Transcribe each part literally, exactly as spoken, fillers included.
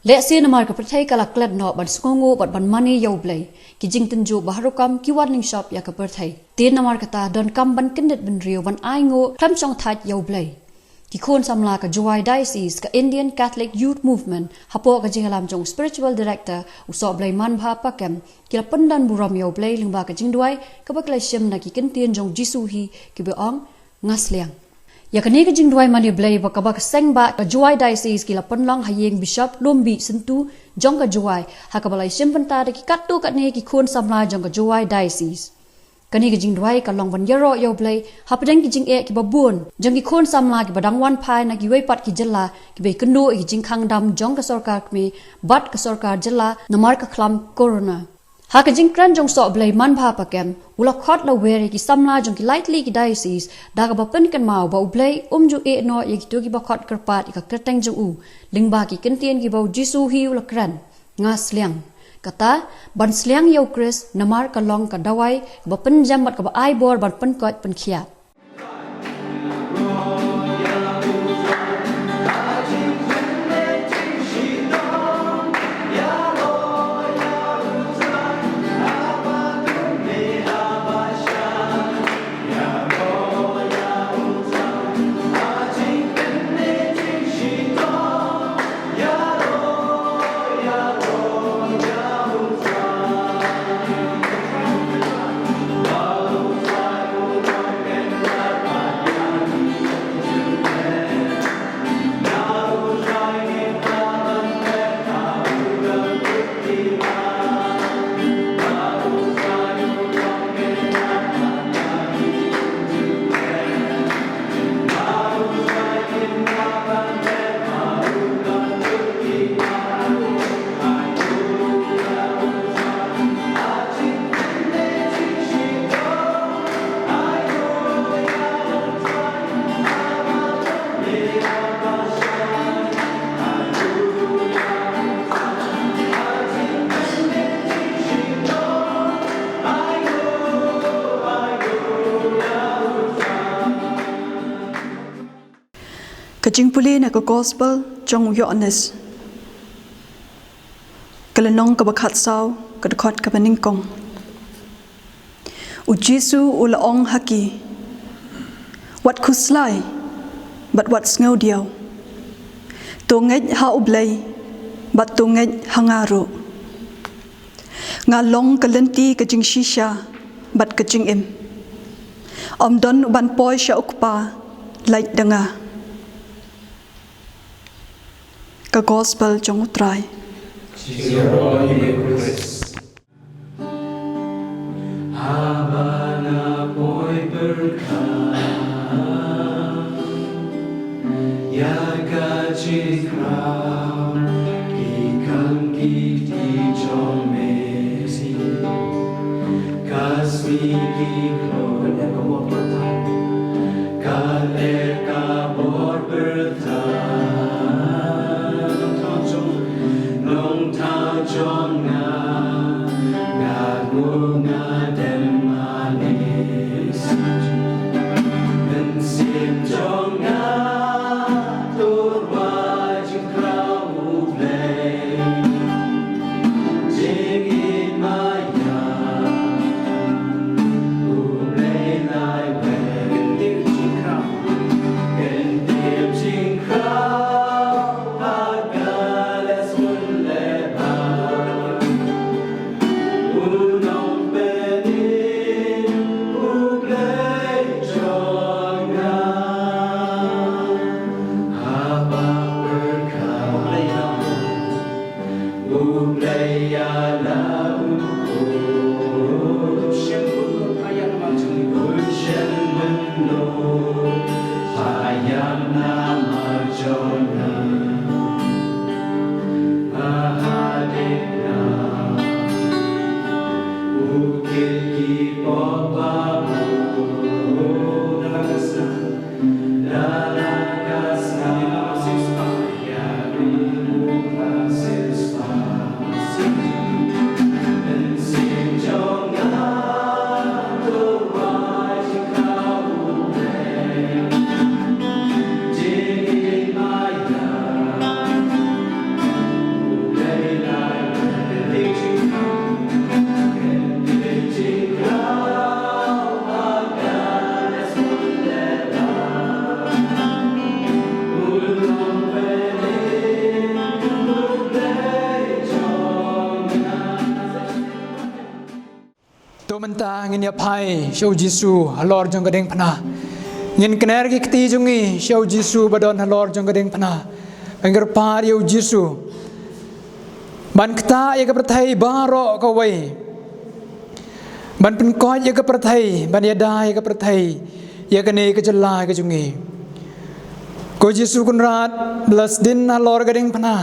Lehse namar ka pyrthei ka la klet noh ban sngewnguh bad ban mane ïa U Blei, ki jingtynjuh baharukom ki wan lyngshop ïa ka pyrthei. Te namar kata donkam ban kyndit bynriew ban ainguh khlem shongthait ïa U Blei. Ki khun samla ka Jowai Diocese, ka Indian Catholic Youth Movement, hapoh ka jingïalam jong u Spiritual Director, u Sohblei Manbha Pakem, ki la pyndonburom ïa U Blei lyngba ka jingduwai kaba ki la shim na ki kyntien jong u Jisu hi, kiba ong, Nga sliang. Ïa kane ka jingduwai mane Blei ba kaba ka seng bah ka Jowai Diocese ki la pynlong ha ïing Bishop Lumbih Syntu jong ka Jowai, ha kaba la ïashim bynta da ki katto katne ki khun samla jong ka Jowai Diocese. Kane ka jingduwai ka long ban ïaroh ïa U Blei hapdeng ki jingeh kiba bun jong ki khun samla kiba dang wan phai na kiwei pat ki jylla kiba ïakynduh ïa ki jingkhang dam jong ka sorkar kmie bad ka sorkar jylla namar ka khlam Corona. Ha ka jingkren jong u Sohblei Manbha Pakem, u la khot lawei ïa ki samla jong ki lai tylli ki diocese da kaba pynkynmaw ba U Blei um ju ïehnoh ïa kito kiba khot kyrpad ïa ka kyrteng jong u, lyngba ki kyntien kiba u Jisu hi u la kren, Nga sliang. Kata, ban sliang ïa U Khrist namar ka long ka dawai kaba pynjem bad kaba ai bor ban pynkoit pynkhiah. Ka jingpule na ka Gospel jong u Ïoannis, ka lynnong kaba khatsaw, ka dkhot kaba nyngkong. U Jisu u la ong ha ki, Wat khuslai bad wat sngewdiaw. To ngeit ha U Blei bad to ngeit ha nga ruh. Nga long ka lynti ka jingshisha bad ka jingim. Ym don uban poi sha U Kpa lait da nga. Ka Gospel jong U Trai. Haba nga poi pyrkhat ïa ka jingkhraw ki kam ki kti jong me, ka sngi ki khlong, ka leh ka bor pyrthei. Nongthaw jong nga, nga ngu nga dem mane. Mynsiem jong nga, to rwai jingkhraw U Blei. Jingim ïa U Blei lai wei. Kyntiew jingkhraw. Kyntiew jingkhraw ha ka leh smun leh bha. U Nongpynim U Blei jong nga. Haba pyrkhat U Blei ïa la u khun. Shem u khun ïa namar jong u. Shem u khun ïa namar jong u. Hadien na u kit ki pop ba u. Ngin ïa phai sha u Jisu halor jong ka diengphna. Ngin kner ki kti jong ngi sha u Jisu ba don halor jong ka diengphna. Ban kyrpad ïa u Jisu ban ktah ïa ka pyrthei baroh kawei. Ban pynkoit ïa ka pyrthei, ban ïada ïa ka pyrthei, ïa kane ka jylla ka jong ngi. Ko Jisu Kynrad, ba la sdien halor ka diengphna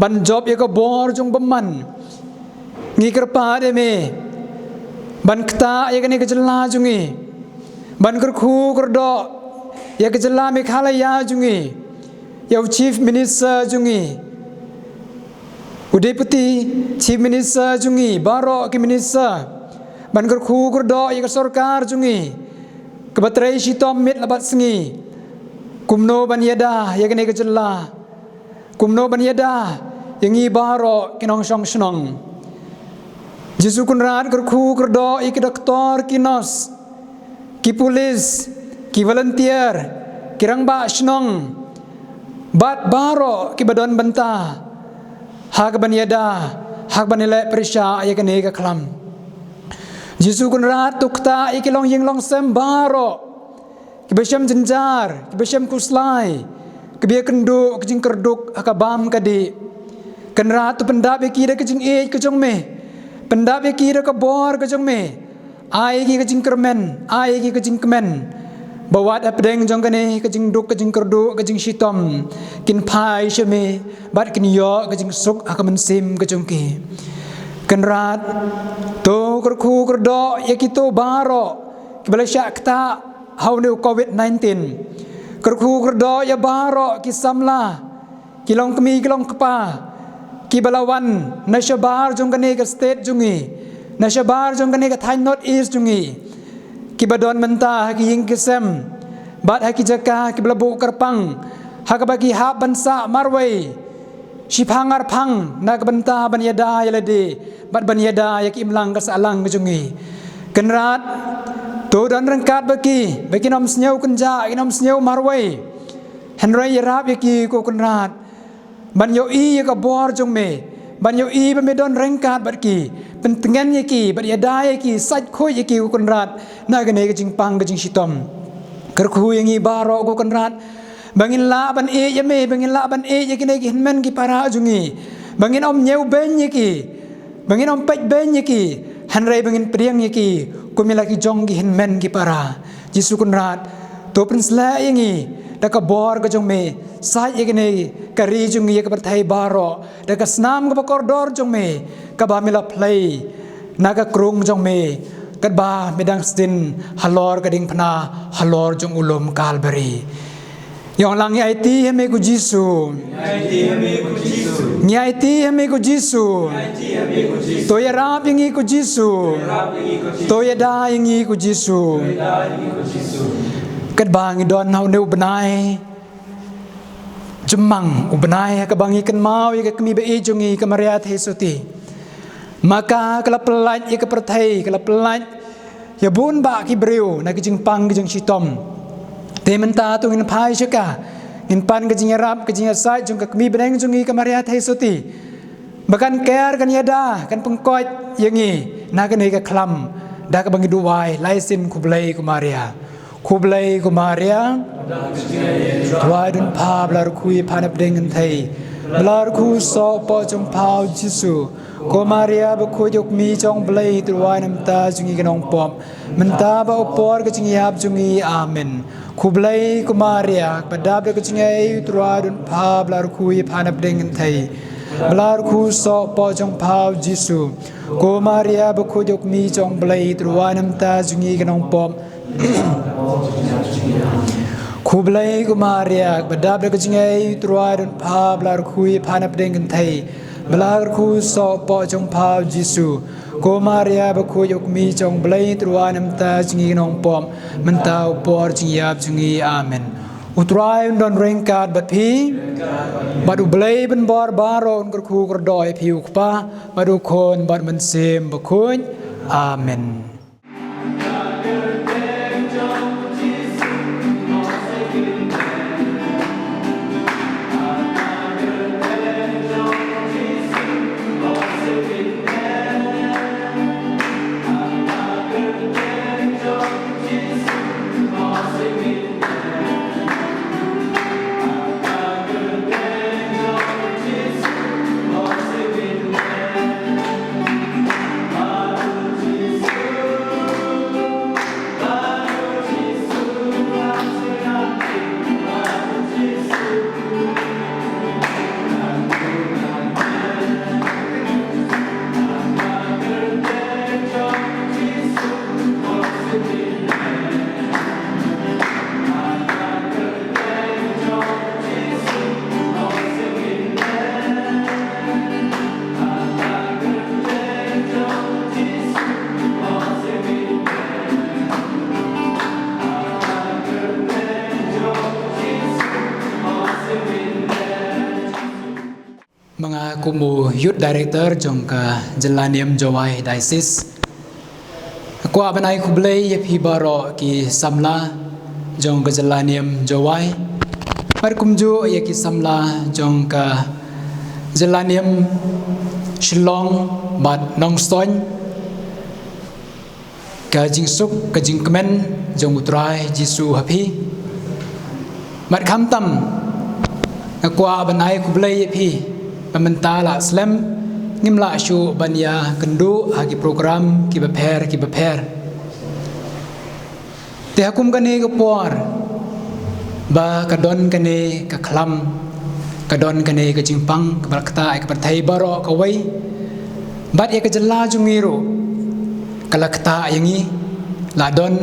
ban jop ïa ka bor jong bymman. Ngi kyrpad ïa me ban ktah ïa kane ka jylla jong ngi, ban kyrkhu kyrdoh ïa ka jylla Meghalaya jong ngi, ïa u Chief Minister jong ngi, u Deputy Chief Minister jong ngi, baroh ki minister, ban kyrkhu kyrdoh ïa ka sorkar jong ngi kaba trei shitom miet la bad sngi, kumno ban ïada ïa kane ka jylla, kumno ban ïada ïa ngi baroh ki nongshong shnong. Jisu Kynrad, kyrkhu kyrdoh ïa ki doktor, ki nurse, ki police, ki volunteer, ki rangbah shnong, bad baroh kiba don bynta ha kaban ïada, ha kaban ïaleh pyrshah ïa kane ka khlam. Jisu Kynrad, to ktah ïa ki longïing longsem baroh, kiba shem jynjar, kiba shem khuslai, kiba ïakynduh ka jingkyrduh ha ka bam ka dih. Kynrad, to pyndap ïa ki da ka jingïeit ka jong me, pyndap ïa ki da ka bor ka jong me. Ai ïa ki ka jingkyrmen, ai ïa ki ka jingkmen, ba wat hapdeng jong kane ka jingduk, ka jingkyrduh, ka jingshitom, kin phai sha me bad kin ïoh ka jingsuk ha ka mynsiem ka jong ki. Kynrad, to kyrkhu kyrdoh ïa kito baroh kiba la shah ktah ha une u Covid nineteen. Kyrkhu kyrdoh ïa baroh ki samla, ki longkmie, ki longkpa, kiba la wan na shabar jong kane ka state jong ngi, na shabar jong kane ka thaiñ North East jong ngi, kiba don mynta ha ki ïing ki sem bad ha ki jaka kiba la buh kyrpang, ha kaba ki hap ban sah marwei shiphang arphang na ka bynta ban ïada ïa lade bad ban ïada ïa ka imlang ka sahlang ka jong ngi. Kynrad, to don ryngkat bad ki, ba kin ym sngew kynjah, kin ym sngew marwei. Hynrei ïarap ïa ki, ko Kynrad, ban ïohi ïa ka bor jong me, ban ïohi ba me don ryngkat bad ki. Pyntngen ïa ki bad ïada ïa ki, sait khuid ïa ki, ko Kynrad, na kane ka jingpang ka jingshitom. Kyrkhu ïa ngi baroh, ko Kynrad, ba ngin lah ban ïeit ïa me, ba ngin lah ban ïeit ïa kine ki hynmen ki para jong ngi, ba ngin ym ñiewbeiñ ïa ki, ba ngin ym peitbeiñ ïa ki, hynrei ba ngin pdiang ïa ki kum ïa la ki jong ki hynmen ki para. Jisu Kynrad, to pynsleh ïa ngi da ka bor ka jong me, sait ïa kane ka ri jong ngi, ïa ka pyrthei baroh da ka snam kaba kordor jong me, kaba me la plie na ka krung jong me, katba me dang sdien halor ka diengphna, halor jong u lum Kalbari. Ïa lang, ngi aiti ha me, ko Jisu. Ngi aiti ha me, ko Jisu. To ïarap ïa ngi, ko Jisu. To ïada ïa ngi, ko Jisu. Katba ngi don ha une u bnai jymmang, u bnai ha kaba ngi kynmaw ïa ka kmie ba ïeit jong ngi, ka Maria Theisotti. Ma ka, ka la pyllait ïa ka pyrthei, ka la pyllait ïa bun bah ki briew na ki jingpang ki jingshitom. Te mynta to ngin phai sha ka, ngin pan ka jingïarap, ka jingïasaid jong ka kmie bneng jong ngi, ka Maria Theisotti, ba kan ker, kan ïada, kan pynkhuid ïa ngi na kane ka khlam, da kaba ngi duwai, lai sien: Khublei, ko Maria. Khublei, ko Maria. Trai don pha, ba la rkhie ïa pha na pdeng kynthei, ba la rkhie u soh poh jong pha, u Jisu. Ko Maria bakhuid, u kmie jong u Blei, to duwai na ka bynta jong ngi ki nongpop, mynta bad ha ka por ka jingïap jong ngi. Amen. Khublei, ko Maria, ba dap da ka jingaiei, u Trai don pha, ba la rkhie ïa pha na pdeng kynthei, ba la rkhie u soh poh jong pha, u Jisu. Ko Maria bakhuid, u kmie jong u Blei, to duwai na ka bynta jong ngi ki nongpop. Khublei, ko Maria, ba dap da ka jingaiei, u Trai don pha, ba la rkhie ïa pha na pdeng kynthei, ba la rkhie u soh poh jong pha, u Jisu. Ko Maria bakhuid, u kmie jong u Blei, to duwai na ka bynta jong ngi ki nongpop, mynta bad ha ka por jingïap jong ngi. Amen. U Trai un don ryngkat bad phi, bad u Blei ban bor baroh un kyrkhu kyrdoh ïa phi, u Kpa, bad u Khun, bad u Mynsiem Bakhuid. Amen. Kum u Youth Director jong ka Jylla Niam Jowai Diocese, nga kwah ban ai khublei ïa phi baroh ki samla jong ka Jylla Niam Jowai, bad kumjuh ïa ki samla jong ka Jylla Niam Shillong bad Nongstoiñ. Ka jingsuk, ka jingkmen jong U Trai Jisu ha phi. Bad khamtam, nga kwah ban ai khublei ïa phi ba mynta la slem ngim lah shuh ban ïakynduh ha ki program kiba pher kiba pher. Te ha kum kane ka por ba ka don kane ka khlam, ka don kane ka jingpang kaba la ktah ïa ka pyrthei baroh kawei, bad ïa ka jylla jong ngi ruh ka la ktah ïa ngi. La don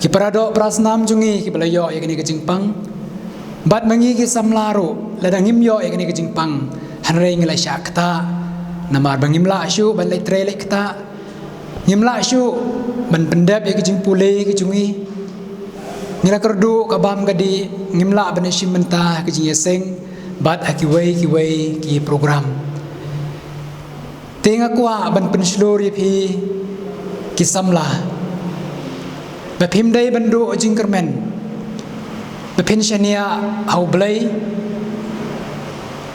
ki paradoh parasnam jong ngi kiba la ïoh ïa kane ka jingpang. Bad ma ngi ki samla ruh, lada ngim ïoh ïa kane ka jingpang, hynrei ngi la shah ktah, namar ba ngim lah shuh ban leit trei leit ktah. Ngim lah shuh ban pyndep ïa ka jingpule ka jong ngi. Ngi la kyrduh ka bam ka dih, ngim lah ban ïashim bynta ha ka jingïaseng bad ha kiwei kiwei ki program. Te nga kwah ban pynshlur ïa phi ki samla ba phim dei ban duh jingkyrmen, ba phin shaniah ha U Blei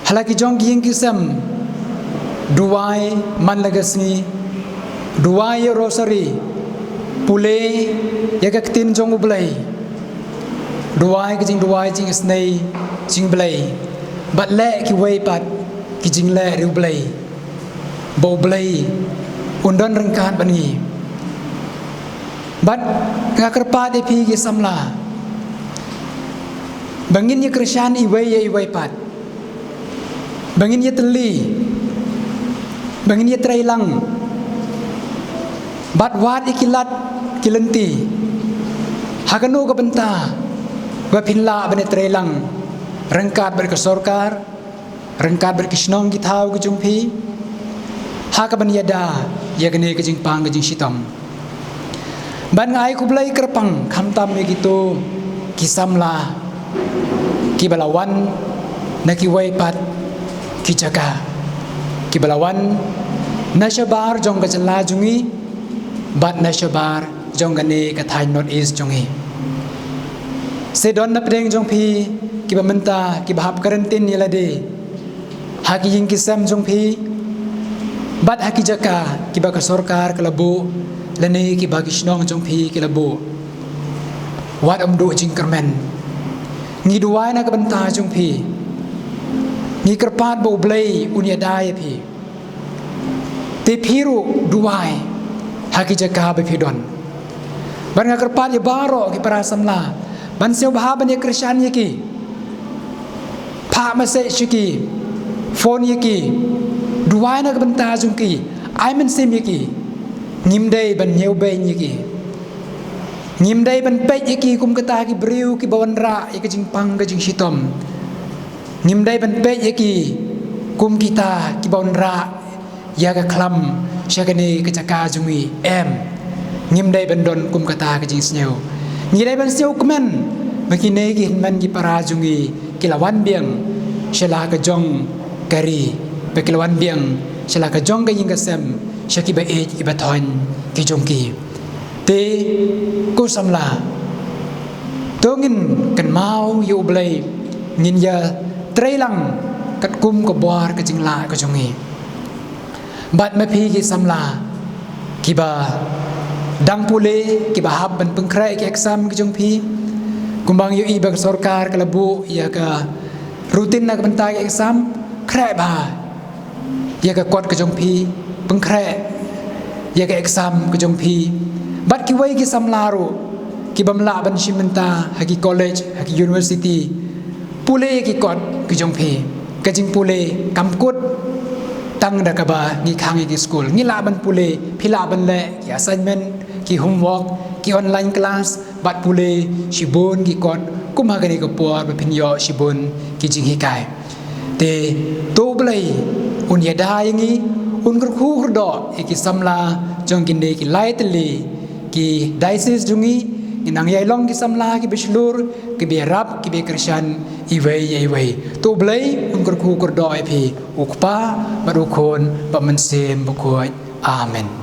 ha la ki jong ki ïing ki sem. Duwai man la ka sngi, duwai ïa u rosary, pule ïa ka ktien jong U Blei, duwai ka jingduwai jingisynei jong U Blei, bad leh kiwei pat ki jingleh ri U Blei, ba U Blei un don ryngkat bad ngi. Bad nga kyrpad ïa phi ki samla ba ngin ïa kyrshan iwei ïa iwei pat, ba ngin ïa tylli, ba ngin ïa trei lang, bad wad ïa ki lad ki lynti ha kano ka bynta ba phin lah ban ïa trei lang ryngkat bad ka sorkar, ryngkat bad ki shnong ki thaw ki jong phi, ha kaban ïada ïa kane ka jingpang ka jingshitom. Bad nga ai khublei kyrpang khamtam ïa kito ki samla kiba la wan na kiwei pat ki jaka, kiba la wan na shabar jong ka jylla jong ngi bad na shabar jong kane ka thaiñ North East jong ngi. Sa don na pdeng jong phi kiba mynta kiba hap quarantine ïa lade ha ki ïing ki sem jong phi bad ha ki jaka kiba ka sorkar ka la buh lane kiba ki shnong jong phi ki la buh. Wat ym duh jingkyrmen. Ngi duwai na ka bynta jong phi. Ngi kyrpad ba U Blei un ïada ïa phi. Te phi ruh duwai ha ki jaka ba phi don. Bad nga kyrpad ïa baroh ki para samla ban sngewbha ban ïa kyrshan ïa ki, phah message sha ki, phone ïa ki, duwai na ka bynta jong ki, ai mynsiem ïa ki. Ngim dei ban ñiewbeiñ ïa ki. Ngim dei ban peit ïa ki kum kata ki briew kiba wanrah ïa ka jingpang ka jingshitom. Ngim dei ban peit ïa ki kum kita kiba wanrah ïa ka khlam sha kane ka jaka jong ngi, em. Ngim dei ban don kum kata ka jingsngew. Ngi dei ban sngewkmen ba kine ki hynmen ki para jong ngi ki la wan biang sha la ka jong ka ri, ba ki la wan biang sha la ka jong ka ïing ka sem, sha kiba ïeit kiba thoiñ ki jong ki. Te ko samla, to ngin kynmaw ïa U Blei, ngin ïa trei lang katkum ka bor ka jinglah ka jong ngi. Bad ma phi ki samla kiba dang pule, kiba hap ban pynkhreh ki exam ki jong phi, kumba ngi ïohi ba ka sorkar ka la buh ïa ka routine na ka bynta ki exam, khreh bha ïa ka kot ka jong phi, pynkhreh ïa ka exam ka jong phi. Bad kiwei ki samla ruh kibym lah ban shim bynta ha ki college, ha ki university, pule ïa ki kot ki jong phi. Ka jingpule kam kut tang da kaba ngi khang ïa ki skul. Ngi lah ban pule, phi lah ban leh ki assignment, ki homework, ki online class, bad pule shibun ki kot kum ha kane ka por ba phin ïoh shibun ki jinghikai. Te to U Blei un ïada ïa ngi, un kyrkhu kyrdoh ïa ki samla jong kine ki lai tylli ki diocese jong ngi. Ngin nang ïai long ki samla kiba shlur, kiba ïarap, kiba ïakyrshan iwei ïa iwei. To U Blei un kyrkhu kyrdoh ïa phi, u Kpa bad u Khun bad u Mynsiem Bakhuid. Amen.